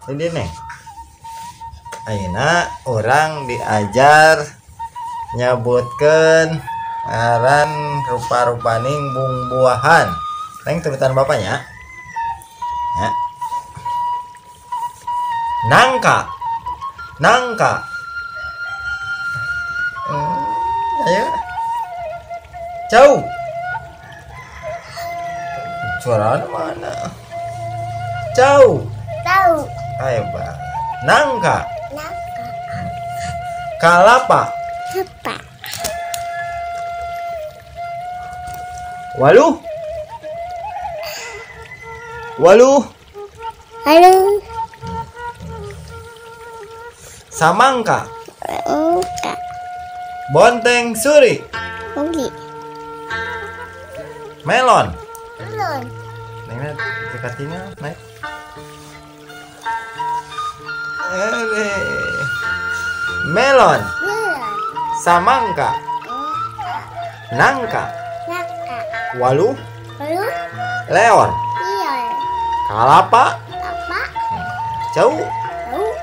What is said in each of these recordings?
Ini Neng. Ayeuna urang diajar nyebutkeun ngaran rupa-rupaning bungbuahan. Neng turutan bapaknya. Ya. Nangka. Nangka. Ayo. Jauh. Suara mana? Jauh. Tahu. Ayo, Pak. Nangka. Nangka. Kalapa. Kelapa. Waluh. Waluh. Waluh. Samangka. Samangka. Bonteng suri. Suri. Melon. Melon. Neng, dekatinya naik. Melon. Melon. Samangka. Nangka. Nangka. Waluh. Waluh. Leon. Leon. Kalapa. Kalapa. Jauh. Jauh.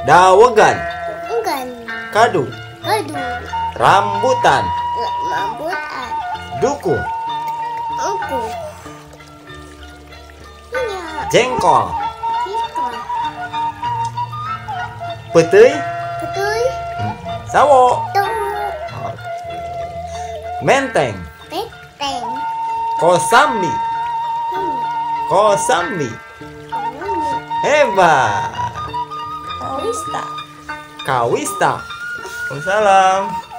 Dawegan. Dawegan. Kadu. Kadu. Rambutan. Rambutan. Duku. Duku. Jengkol. Jengkol. Peuteuy. Peuteuy. Sawo. Sawo. Menteng. Menteng. Kosambi. Kosambi. Hebat. Kawista. Kawista. Waalaikumsalam.